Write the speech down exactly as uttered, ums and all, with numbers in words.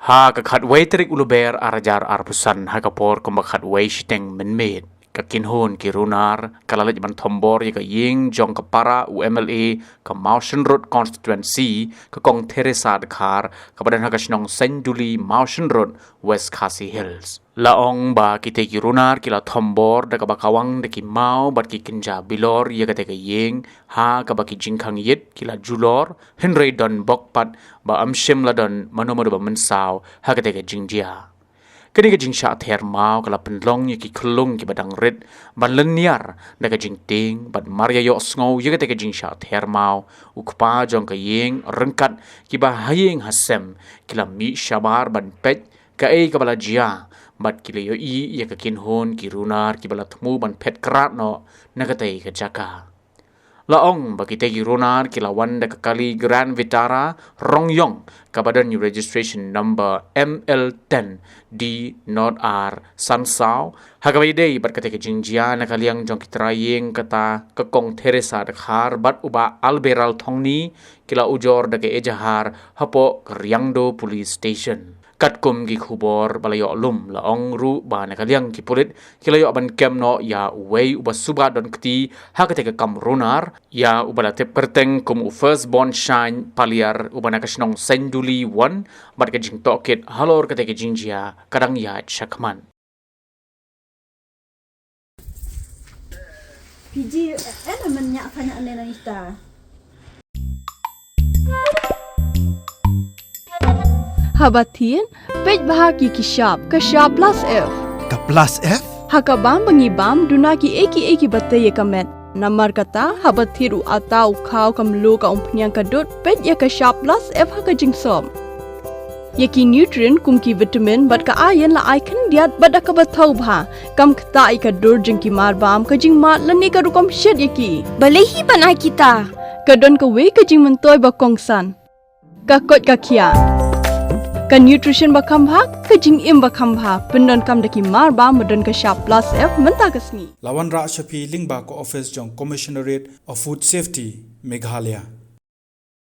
Ha ka khatwei tarik u Lber ar hajar arphew san, ha ka por kumba khatwei shiteng mynmiet, ka kynhun ki runar ka la leit ban thombor ïa ka ïing jong ka para u M L A ka Mawshynrut constituency, ka Kong Theresa Dkhar, kaba don ha ka shnong Saiñduli, Mawshynrut, West Khasi Hills. La ong ba kitei ki runar ki la thombor da kaba kawang da ki maw bad ki kynja bilor ïa katei ka ïing, ha kaba ki jingkhang ïit ki la julor, hynrei don bok pat ba ym shym la don mano mano ba mynsaw ha katei ka jingjia. Kane ka jingshah ther maw ka la pynlong ïa ki khyllung kiba dang rit ban lynñiar da ka jingtieng bad mar ïa ïohsngew ïa katei ka jingshah ther maw, u kpa jong ka ïing ryngkat kiba ha ïing ha sem ki la mih shabar ban peit kaei kaba la jia, bad ki la ïohi ïa ka kynhun ki runar kiba la thmu ban phet krad noh na katei ka jaka. La ong ba kitei ki runar ki la wan da ka kali Grand Vitara rong ïong kaba don ïa u registration number M L ten D not R sansaw, ha kaba ïadei bad katei ka jingjia na ka liang jong ki trai ïing, kata ka Kong Theresa Dkhar bad u Bah Alberal Thongni ki la ujor da ka ejahar hapoh ka Riangdo Police Station. Katkum ki khubor ba la ïoh lum, la ong ruh ba na ka liang ki pulit ki la ïoh ban kem noh ïa uwei uba suba don kti ha katei ka kam runar, ïa uba la tip kyrteng kum u First Born Shine Paliar, uba na ka shnong Saiñduli One, bad ka jingtohkit halor katei ka jingjia ka dang ïaid shakhmat. P G, eh, eh, na men nyak ka nyak ne na ita. Haba thied, peit bha ki ki shap, ka shap plus F. Ka plus F? Ha ka bam ba ngi bam, duna ki ei ki ei kiba tei ïa ka met. Namar kata, haba thied u ata u khaw ka mluh ka umphniang ka dud, peit ïa ka shap plus F ha ka jingsop. Ïa ki nutrient kum ki vitamin bad ka iron la ai khyndiat bad da kaba thaw bha. Kam ktah ïa ka dur jong ki mar bam, ka jingmad lane ka rukom shet ïa ki. Balei hi ban ai kita? Ka don kawei ka jingmyntoi ba kongsan. Ka koit ka khiah. Ka nutrition ba kham bha, ka jingim ba kham bha. Pyndonkam da ki mar bam ba don ka shap plus F mynta ka sngi. La wanrah sha phi lyngba ka office jong Commissionerate of Food Safety, Meghalaya.